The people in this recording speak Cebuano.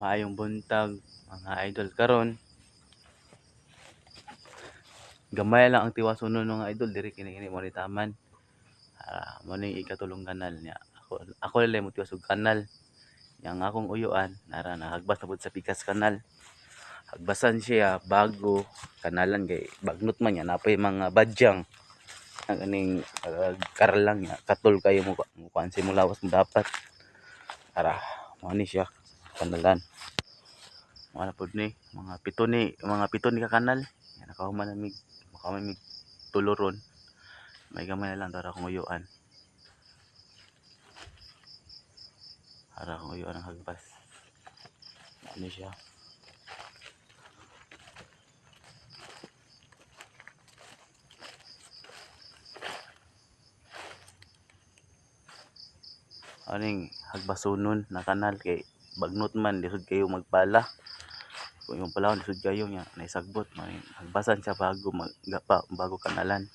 Maayong buntag, mga idol. Karon gamay lang ang tiwasonon, mga idol, diri kini kini mo ni taman. Ah, mo ni ikatulong kanal niya. Ako lang mo tiwas og kanal. Yang akong uyuan nara nahagbas na pud sa pikas kanal. Hagbasan siya bago kanalan kay bagnot man niya, napay mga badyang ang aning karlang niya, katol kayo mo kuan sa imong lawas mo dapat. Ara, mo ni siya kanalan. Mga na pud ni, mga pito ni ka kanal. Yan, nakahuman na mig makahuman mig tulo ron. May gamay na lang tara akong uyuan. Ara akong uyuan ang hagbas. Ano siya? Aning hagbasunon na kanal kay bagnot man, lisod kayo magpala. Kung imong palahon, lisod kayo niya naisagbot man, hagbasan siya bago magapa, bago kanalan.